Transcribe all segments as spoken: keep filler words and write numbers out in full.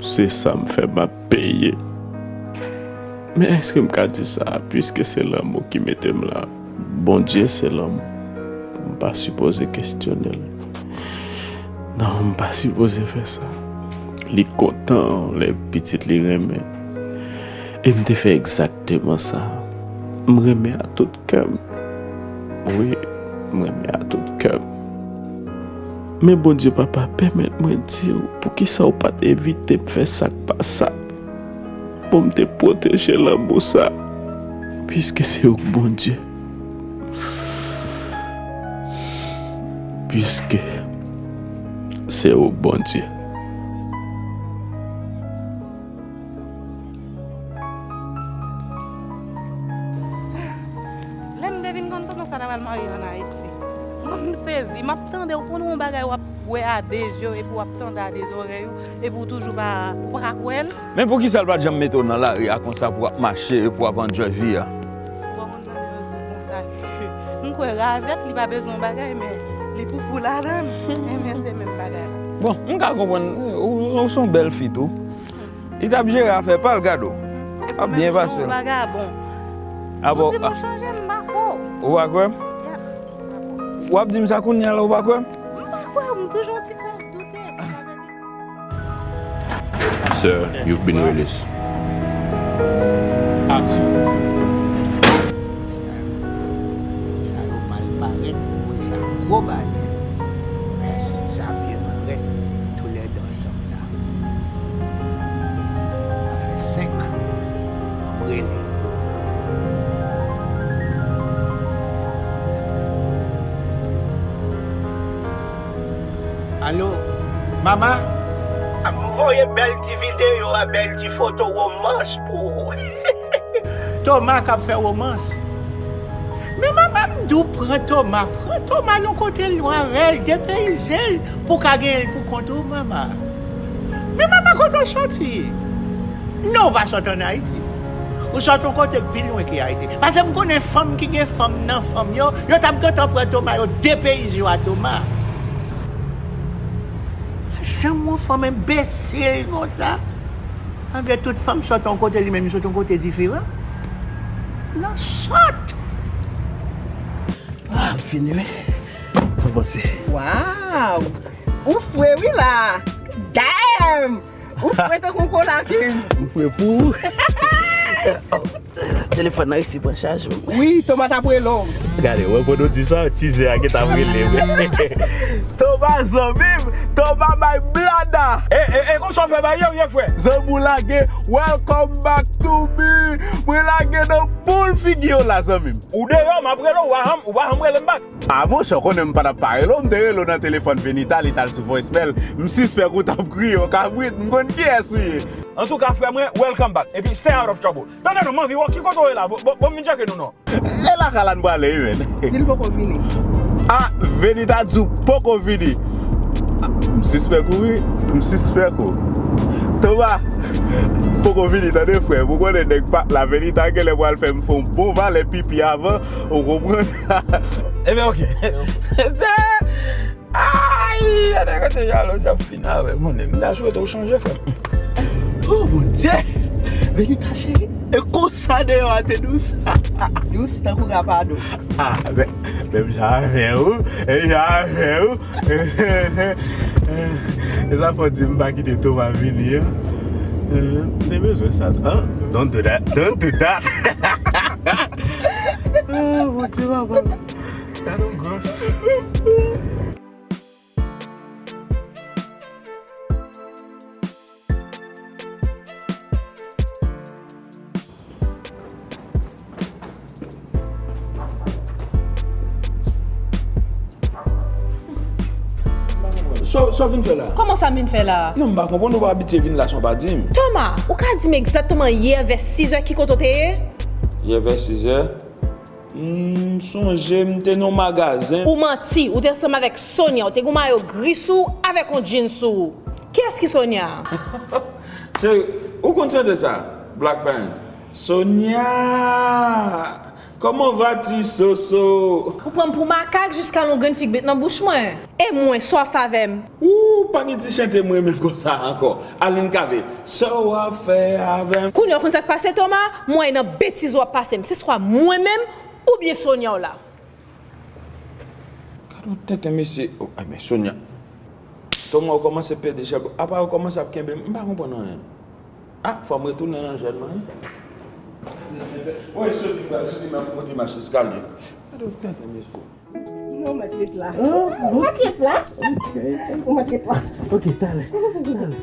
Se sa m fè m ap peye. Men èske m ka di sa, piske se lanmou ki mete m la? Bondye se lanmou. M pa sipoze kestyone l. Non, m pa sipoze fè sa. Li kontan lè pitit li renmen. E m te fè egzakteman sa. M renmen a tout kè m. Wi, m renmen a tout kè m. Men Bondye Papa, pèmèt mwen di w, poukisa w pa t evite m fè sa k pa sa? Pou m te pwoteje lanmou sa, piske se ou k Bondye. Piske se ou k Bondye. Lè m te vin konn tonton sa ta pral marye ann Ayiti. Mwen, m sezi, m ap tande, ou konn yon bagay w ap wè a de je w epi w ap tande a de zòrèy ou, epi w toujou pa, ou pa ka kwè l. Men poukisa l pa t janm mete w nan lari a konsa pou w ap mache, pou w ap enjoy vi a? Ou pa konn tande yo di w konsa ke m kwè ravèt, li pa bezwen yon bagay, men li poupou ladan l. Ebyen, se menm bagay la. Bon, m ka konprann, ou, ou se yon bèl fi tou. Li t ap jere afè pa l, gade w. Ap byen pase l. Ou vagabon. Ah bon, ou di m ou chanje, m pa kwè w. Ou pa kwè m? W ap di m sa kounye a la, ou pa kwè m? M pa kwè w, m toujou yon ti kras doute, sa vle di. Sir, you've been released. Action. Sa yo, sa yo mal parèt, mwen sa gwo bale. Men sa byen parèt, toulède ansanm la. Sa fè senk an m rele. Alo, Mama? M voye bèl ti videyo a, bèl ti foto womans pou ou. Toma k ap fè womans. Men Mama, m di w pran Toma, pran Toma yon kote lwen avè l, depeyize l, pou w ka genyen l pou kont ou, Mama. Men Mama, kote w sòti? Non, ou pa sòti ann Ayiti. Ou sòti yon kote k pi lwen ke Ayiti. Paske m konnen fanm ki gen fanm nan fanm yo, yo t ap gentan pran Toma, yo depeyize yo a Toma. Pa janm wè yon fanm enbesil konsa. Anben tout fanm sòti yon kote, li menm li sòti yon kote diferan. Nan sòt! Ah, m fini, wi. Sa w panse? Waw! Ou fre wi la! Damn! Ou fre tankou yon kola kenz. M fre pou ou. Telefòn nan resi pran chaj, wi. Wi, Toma t ap rele w. Gade, wè, pandan w di sa, tizè a gentan ap rele, wi. Toma zanmi m, Toma my brother. E, e, e, konsa w fè bagay yo ye, frè? Zanmi w lage, welcome back to me. Mwen lage nan boul figi yo la, zanmi m. Ou deyò, m ap rele w, ou pa janm, ou pa janm rele m back. Ah, monchè, w konnen m pa t ap pa rele w, m te rele w nan telefòn Venita, li t al sou voicemail. M sispèk ou t ap kriye yon kabrit, m konn kiyès ou ye. Antouka, frè mwen, welcome back. Epi, stay out of trouble. Tande non, m anvi wè w, ki kote w ye la? Bon, bon, bon, vin tcheke nou non. E lakay la n prale, wi, menn. Di l poko vini. Ah, Venita di w poko vini. Ah, m sispèk ou, wi. M sispèk ou. Toma, poko vini, tande, frè. Ou konnen nèg pa t la, Venita genlè pral fè m fè yon bon valè pipi avan. Ou konprann? Ebyen, oke. Se, ay, gade kote jalouzi ap fin avè m, mon nèg. M ta swete w chanje, frè m. Oh, Bondye! Venita cheri, e konsa deyò a te dous? Dous tankou rapado. Ah, men, menm jan avè w, menm jan avè w. E sa fò di m pa kite Toma vini an. M te bezwen sa. Ah, don't do that, don't do that. Oh, Bondye, papa. Gade yon gwòs. Sa, sa w vin fè la? Kòman sa m vin fè la? Non, m pa konprann, ou pa abitye vin la san w pa di m. Toma, ou ka di m egzakteman yè vè sizè ki kote w te ye? Yè vè sizè? M sonje m te nan yon magazen. Ou manti, ou te ansanm avèk Sonia, ou te gen yon mayo gri sou ou avèk yon djin sou ou. Kiyès ki Sonia? Cheri, ou konn chante sa? Black Parent. Sonia! Comment vas-tu, Soso? Ou pran m pou makak jiska yon grenn fig met nan bouch mwen. E mwen, sa w ap fè avè m? Ou pa gen ti chante m renmen konsa ankò. Aline Cavé, sa w ap fè avè m? Kounye a, w konn sa k pase, Toma? Mwen, nan betiz w ap pase m. Se swa mwen menm, oubyen Sonia w la. Gad yon tenten mesye. Oh, ay, men Sonia. Toma, ou kòmanse pèdi chèb. Apa ou kòmanse ap kenbe m? M pa konprann anyen. Ah, fò m retounen nan jèn mwen, wi. Woy, soti, soti, m ap monte mach eskalye. Gad yon tenten mesye. Non, mèt ret la. Mèt ret la. Ok. Ou mèt ret la. Ok, talè. Talè.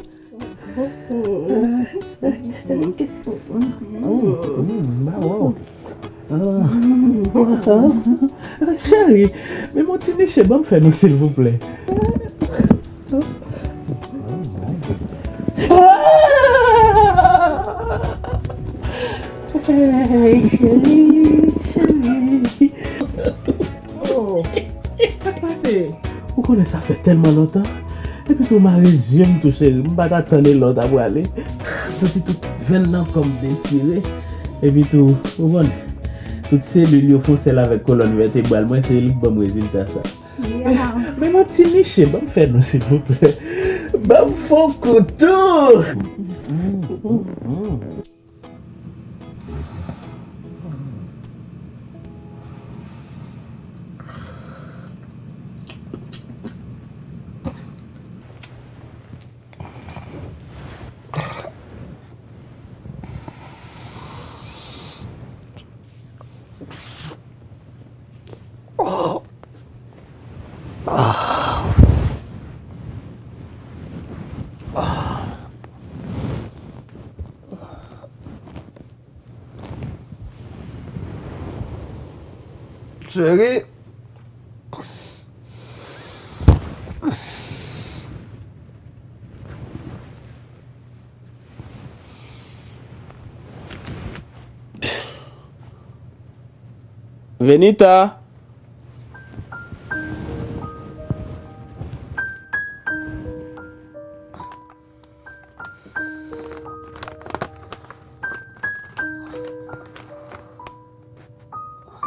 Mm, ba wow. Ah. Cheri, men yon ti niche, ban m fè nou, silvouplè. Hey, cheri, cheri. Oh, sa k pase? Ou konnen sa fè tèlman lontan. Epi tou mare zye m tou, cheri. M pa t atann e lè w ta prale. M santi tout venn nan kò m detire. Epi tou, ou konnen, tout selil yo fon sèl avèk kolòn vètebral mwen, se li k ban m rezilta sa. Men yon ti niche, ban m fè nou, silvouplè. Ban m fon koutou. Cheri. Venita.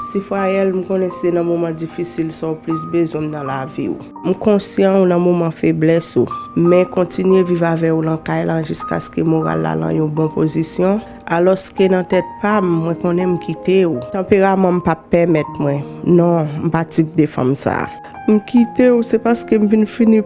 Sifrayèl, m konnen se nan moman difisil sa w plis bezwen m nan lavi w. M konsyan ou nan moman feblès ou, men kontinye viv avè w nan kay lan jiskaske moral la lan yon bon pozisyon. Alòske nan tèt pa m, mwen konnen m kite w. Tanperaman m p ap pèmèt mwen. Non, m pa tip de fanm sa. M kite w, se paske m vin fini pa